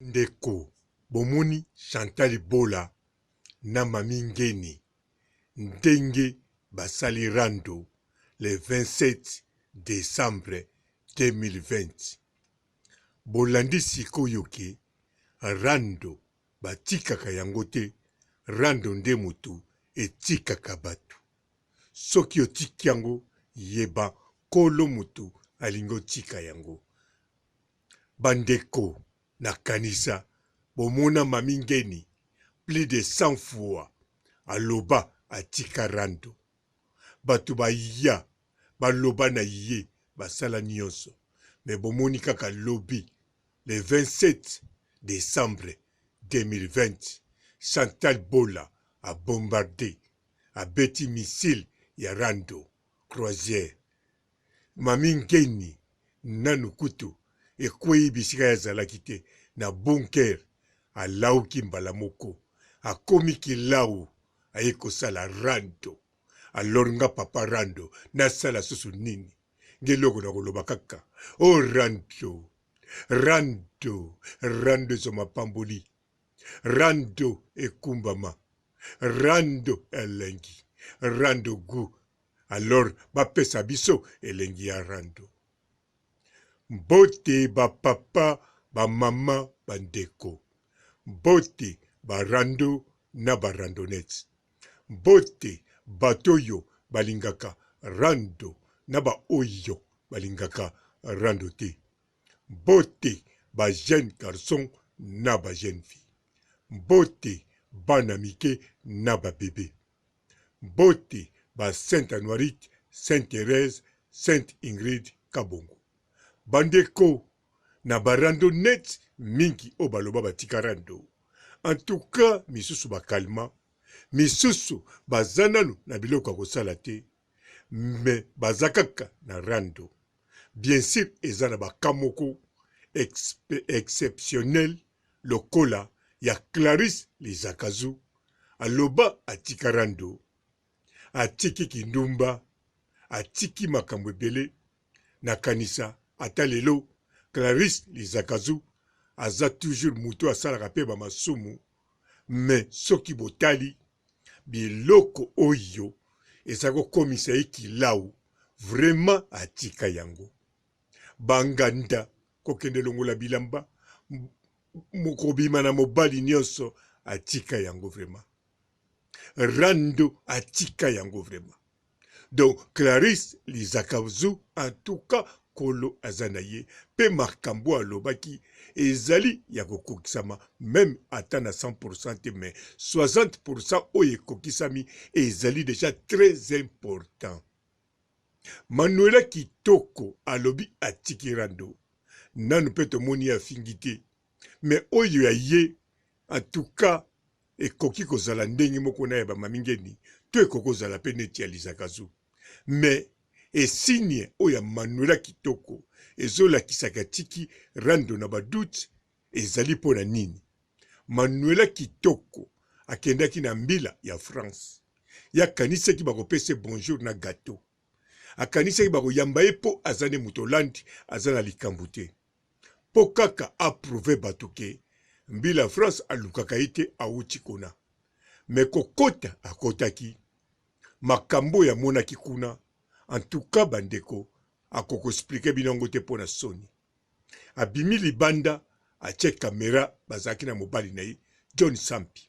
Ndeko bomoni Chantal Bola na Mamie Ngeni ndenge basali rando le 27 decembre 2020? Bolandi sikoyo ke rando batikaka yango te, rando nde mutu etikaka batu. Soki otiki yango yeba nkolo mutu alingi otika yango. Ba ndeko na kanisa bomona Mami Ngeni plus de 100 fois aloba atika rando batu baya baloba na ye basala nionso mais bomoni kaka lobi le 27 decembre 2020 Chantal Bola a bombarde abeti missile ya rando croisière Mami Ngeni nanu kutu ekweyi bisika ye azalaki te na bunker alawuki mbala moko akomi kilawu aye kosala rando alors nga papa rando nasala susu nini nga eloko nakoloba kaka oh rando rando rando ezwa mapamboli rando ekumbama rando elengi rando gout Alors bapesa biso elengi ya rando. Mbote ba papa, ba mama, ba ndeko. Mbote ba rando na ba randonnettes. Mbote bato oyo balingaka rando na ba oyo balingaka rando te. Mbote ba jeunes garçons na ba jeunes filles. Mbote bana mike na ba bebes. Mbote ba Saint Anuarite, Saint Therèse, Sainte Ingrid Kabongo. Ba ndeko na ba randonnettes mingi oyo baloba batika rando. En tout cas misusu ba calma, misusu baza nanu na biloko ya kosala te mais baza kaka na rando. Bien sur eza na ba cas moko exceptionnel lokola ya Clarisse Lizakazu aloba atika rando, atiki kindumba, atiki makambo ebele. Nakanisa ata lelo Clarisse Lizakazu aza toujours mutu asalaka pe ba masumu mais soki botali biloko oyo eza kokomisa ye kilawu vraiment atika yango. Ba nganda kokende longola bilamba kobima na mobali nionso atika yango vraiment. Rando atika yango vraiment. Donc Clarisse Lizakazu en tout cas kolo aza na ye pe makambo alobaki ezali ya kokokisama meme ata na 100% te mais 60% oyo ekokisami ezali dejà très important. Manuela kitoko alobi atiki rando nanu pe tomoni ye afingi te mais oyo ya ye en tout cas ekoki kozala ndenge moko na ya ba Mami Ngeni to ekoki kozala pe neti ya Lizakazu mais esigne oyo ya Manuela kitoko ezolakisa ke atiki rando na ba doute ezali pona nini? Manuela kitoko akendaki na mbila ya France ye akanisaki bakopesa ye bonjour na gateau akanisaki bakoyamba ye po aza nde moto Hollande aza na likambo te po kaka a prouver bato ke mbila France alukaka ye te awuti kuna mais kokota akotaki makambo oyo amonaki kuna en tout cas ba ndeko akoko expliquer bino yango te pona soni. Abimi libanda atie camera bazalaki na mobali na ye John Sampi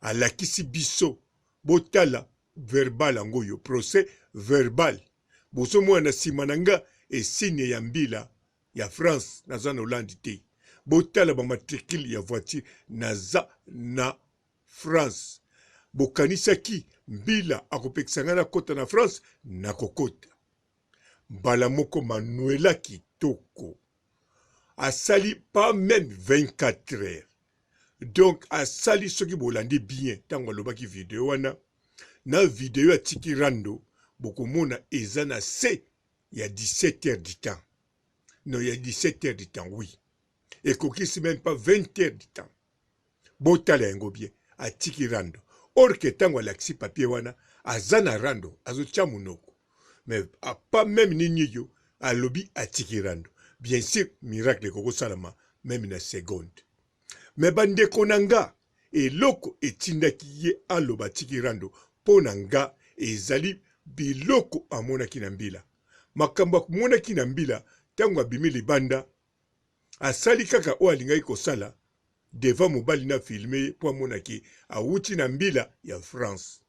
alakisi biso botala verbal yango oyo procès verbal bozomona na sima na nga esigne ya mbila ya France naza na Hollande te botala ba matricule ya voiture naza na France bokanisaki mbila akopekisa nga nakota na France nakokota Mbala moko Manuela kitoko asali pas meme 24 heures donc asali soki bolandi bien ntango alobaki video wana na video atiki rando bokomona eza na se ya 17 heures du temps non ya 17 heures du temps oui ekokisi meme pas 20 heures du temps Botala yango bien atiki rando or que tango alakisi papier wana aza na rando azo tia munoko mais pas meme nini yo alobi atiki rando bien sur miracle ekoki kosalama meme na seconde. Mais bandeko na nga, eloko etindaki ye aloba atiki rando mpo na nga ezali biloko amonaki na mbila. Makambo amonaki na mbila tango abimi libanda, asali kaka oyo alingaki kosala devant mobali na filme ye mpo amona ke awuti na mbila ya France.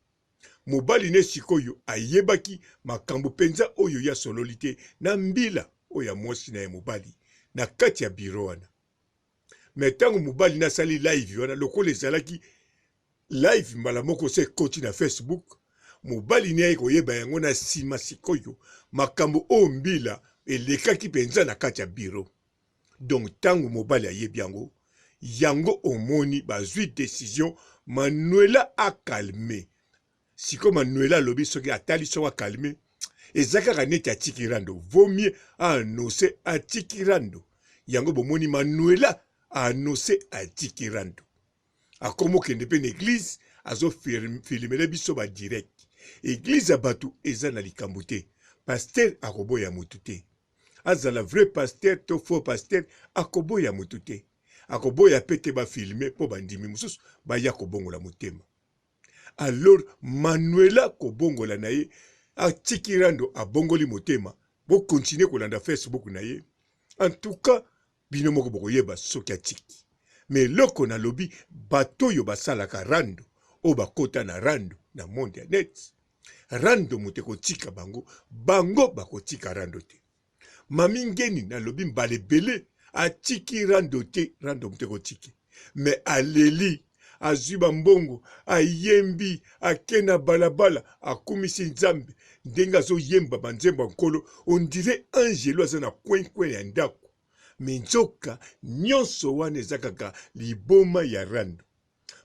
Mobali ne sikoyo ayebaki makambo penza oyo ye asololi te na mbila oyo ya mwasi na ye mobali na kati ya bureau wana. Mais tango mobali ne asali live wana lokola ezalaki live mbala moko se ekoti na Facebook, mobali ne aye koyeba yango na sima sikoyo makambo oyo mbila elekaki penza na kati ya bureau. Donc tango mobali ayebi yango, yango omoni bazui decision Manuela a calme. Sikoyo Manuela alobi soki atali soki a calme eza kaka neti atiki rando, vaut mieux a annoncer atiki rando. Yango bomoni Manuela a annoncer atiki rando. Akomi okende pe na eglise azo filmele biso ba direct. Eglise ya batu eza na likambo te. Pasteur akoboya mutu te. Azala vrai pasteur to faux pasteur akoboya mutu te. Akoboya pe te ba filmer po ba ndimi mosusu baya kobongola motema. Alors Manuela kobongola na ye atiki rando abongoli motema. Bo continuer kolanda Facebook na ye. En tout cas bino moko bokoyeba soki atiki. Mais eloko nalobi bato oyo basalaka rando oyo bakota na rando na monde ya net rando moto ekotika bango, bango bakotika rando te. Mami Ngeni nalobi mbala ebele atiki rando te, rando moto ekotiki. Mais aleli, azwi ba mbongo, ayembi, ake na balabala, akumisi Nzambe ndenge azoyemba ba nzembo ya Nkolo, on dirait angelu aza na coin coin ya ndako. Mais nzoka nionso wana eza kaka liboma ya rando.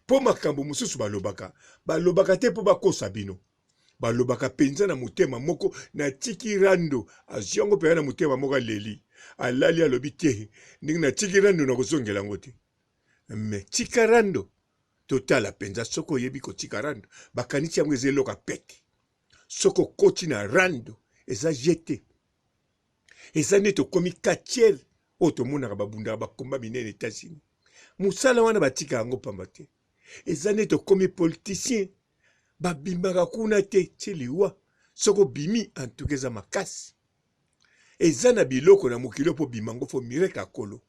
Po makambo mosusu balobaka, balobaka te po bakosa bino. Balobaka penza na motema moko, natiki rando. Azwi yango penza na motema moko, aleli. Alali alobi te, ndenge natiki rando nakozongela yango te. Mais tika rando, totala penza soki oyebi kotika rando. Bakanisi yango eza eloko ya pete. Soki okoti na rando, eza jeu te. Eza neti okomi catcheur oyo tomonaka babundaka ba combat minene Etats-Unis. Mosala wana batika yango pamba te. Eza neti okomi politicien, babimaka kuna te ti liwa. Soki obimi en tout cas eza makasi. Eza na biloko na mokili oyo po obima yango fo mireka kolo.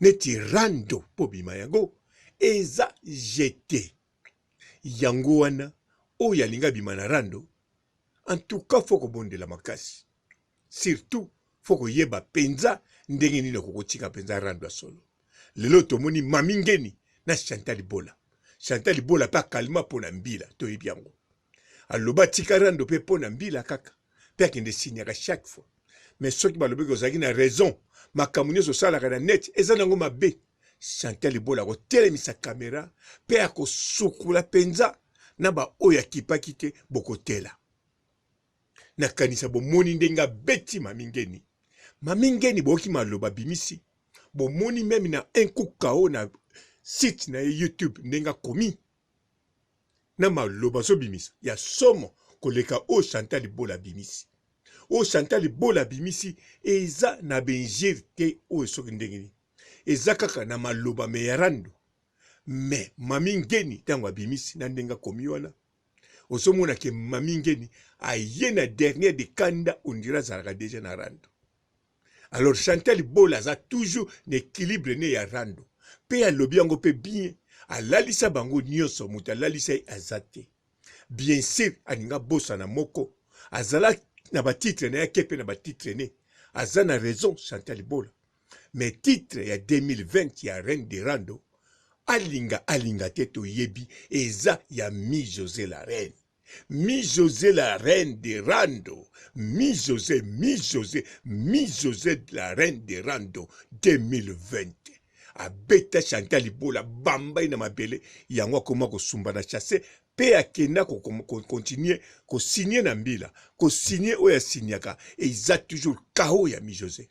Neti rando po obima yango eza jeu te. Yango wana oyo alingi abima na rando en tout cas faut kobondela makasi. Surtout faut koyeba penza ndenge nini okoki kotika penza rando ya solo. Lelo tomoni Mami Ngeni na Chantal Bola. Chantal Bola pe akalma pona mbila toyebi yango. Aloba atika rando pe pona mbila kaka pe akende signaka chaque fois. Mais soki balobi ke ozalaki na raison makambo nionso osalaka na net eza nango mabe. Chantal Bola akotelemisa camera pe akosukola penza na ba oyo akipaki te bokotela. Nakanisa bomoni ndenge abeti Mami Ngeni. Mami Ngeni boyoki maloba abimisi. Bomoni meme na un coup KO na site na ye YouTube ndenge akomi na maloba azobimisa ya somo koleka oyo Chantal Bola abimisi. Oyo Chantal Bola abimisi eza na benjire te oyo soki ndenge nini. Eza kaka na maloba me ya rando. Mais Mami Ngeni tango abimisi na ndenge akomi wana ozomona ke Mami Ngeni aye na dernier de kanda on dirait azalaka dejà na rando. Alors Chantal Bola aza toujours na equilibre ne ya rando pe alobi yango pe bien alalisa bango nionso moto alalisa ye aza te. Bien sur alinga abosana moko azala na ba titre na ye ake pe na ba titre ne aza na raison Chantal Bola. Mais titre ya 2020 ya reine de rando alinga alinga te toyebi eza ya mi Jose la reine. Mi Jose la reine de rando, mi Jose, mi Jose, mi Jose la reine de rando 2020. Abeta Chantal Ibola bamba ye na mabele yango akoma kosumba na chasse pe akenda ko continuer ko signer na mbila ko signer oyo asignaka eza toujours chaos ya mi Jose.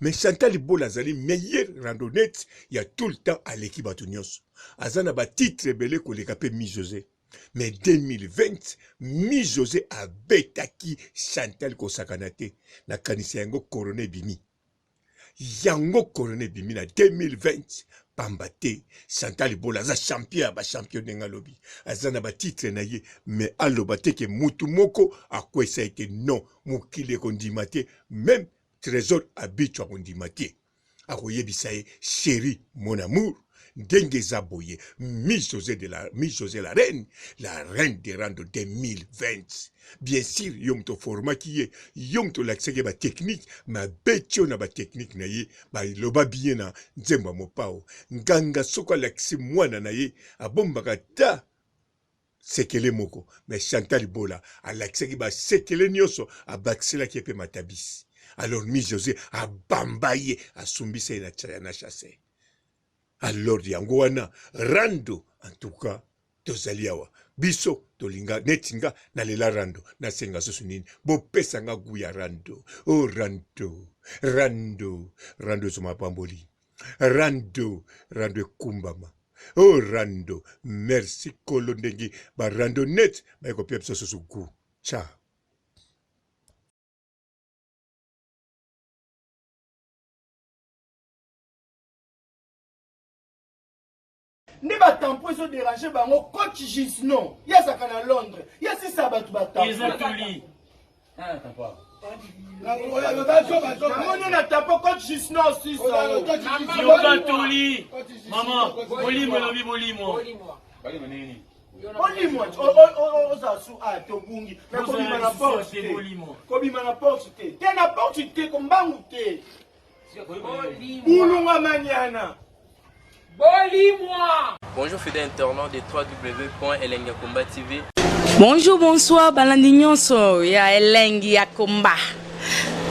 Mais Chantal Bola azali meilleur randonnette ya tout le temps aleki bato nyonso. Aza na ba titre ebele koleka pe Mi Jose. Mais 2020 Mi Jose abetaki Chantal kosakana te. Nakanisa yango corona ebimi. Yango corona ebimi na 2020. Pamba te Chantal Bola aza champion ya ba champion ndenge alobi aza na ba titre na ye mais aloba te ke mutu moko akwesa ye te non mokili ekondima te meme Tresor Abicho akondima te akoyebisa ye chérie mon amour ndenge eza boye mi José de la mi José la reine la reine de rando 2020 bien sûr yo moto oformaki ye yo moto olakisaki ye batechnique mabeti yo na batechnique na ye baloba bien na nzembo ya mopao nganga soko alakisi mwana na ye abombaka ta sekele moko mais chantal bola alakisaki basekele nyonso abakiselaki ye mpe matabisi alors mi josé abamba ye asumbisa ye na chasse alors yango wana rando en tout cas tozali awa biso tolinga neti nga nalela rando nasenga susu nini bopesa nga gu ya rando o oh, rando rando rando ezoma pamboli rando rando ekumbama o oh, rando merci kolo ndenge barando net baye kopia biso susu gu ciao. Nde ba tampon ezo deranger bango coach Gisno ye azalaka na Londres ye asisa bato ba tampon. Eza toli. Namoni na tampon coach Gisno osisa. Yoka toli. Maman, bolimo elobi bolimo. Bolimo ozala su a tobungi mais kobima na porte te. Kobima na porte te. Te na porte te kombangu te. Bulunga maniana. Bolimwa. Bonjour fidèles internautes de www.elengiyakomba TV. Bonjour, bonsoir, balandi nyonso ya elengi ya komba.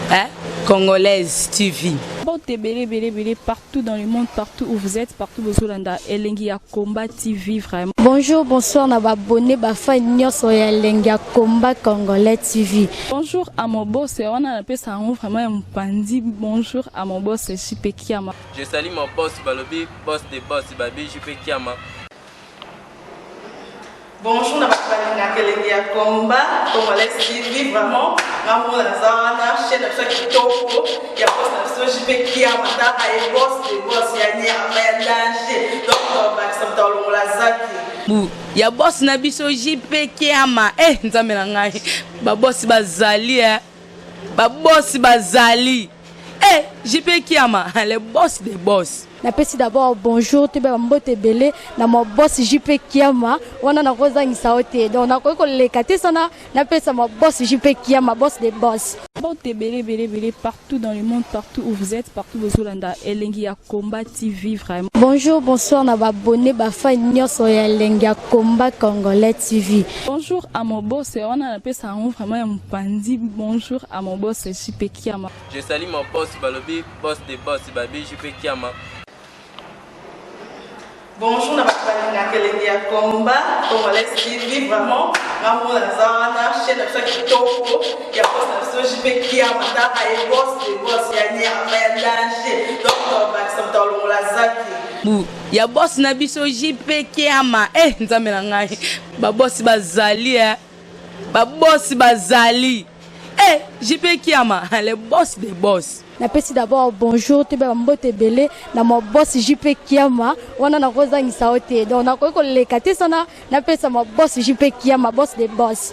Hein? Congolaise TV. Mbote ebele ebele ebele partout dans le monde partout où vous êtes partout bozolanda elengi ya combat TV vraiment. Bonjour bonsoir na ba abonné ba fan nyonso ya elengi ya combat congolais TV. Bonjour à mon boss wana napesa yango vraiment ya mopanzi bonjour à mon boss JP Kiama. Je salue mon boss balobi boss de boss babi JP Kiama. Bonjour na bato balingaka elengi ya combat congolais TV vraiment nga moko naza wana chaîne na biso ya kitoko ya boss na biso JP Kiama tala ye boss de boss ya nyama ya danger donc tobakisa moto alongola zaki Bu ya boss na biso JP Kiama eh nzambe na ngai ba boss bazali eh ba boss bazali eh JP Kiama le boss de boss. Napesi d'abord bonjour toyeba ba mbote ebele na ma boss JP Kiama wana nakozangisa yo te donc nakoki koleka te sana napesa ma boss JP Kiama boss de boss. Mbote ebele ebele ebele partout dans le monde partout où vous êtes partout bozolanda elengi ya combat TV vraiment. Bonjour bonsoir na ba abonnes ba fan nionso ya elengi ya combat congolais TV. Bonjour à mon boss wana napesa yango vraiment ya mopanzi bonjour à mon boss JP Kiama. Je salue mon boss balobi boss de boss babi JP Kiama. Bonjour na bato balingaka elengi ya combat congolais TV vraiment nga moko naza wana chaîne na biso ya kitoko ya boss na biso JP Kiama tala ye boss de boss ya nyama ya danger donc tobakisa moto alongola zaki Bu ya boss na biso JP Kiama eh nzambe na ngai ba boss bazali eh ba boss bazali eh JP Kiama le boss de boss. Napesi d'abord bonjour toyeba ba mbote ebele na ma boss JP Kiama wana nakozangisa yo te donc nakoki koleka te sana napesa ma boss JP Kiama boss de boss.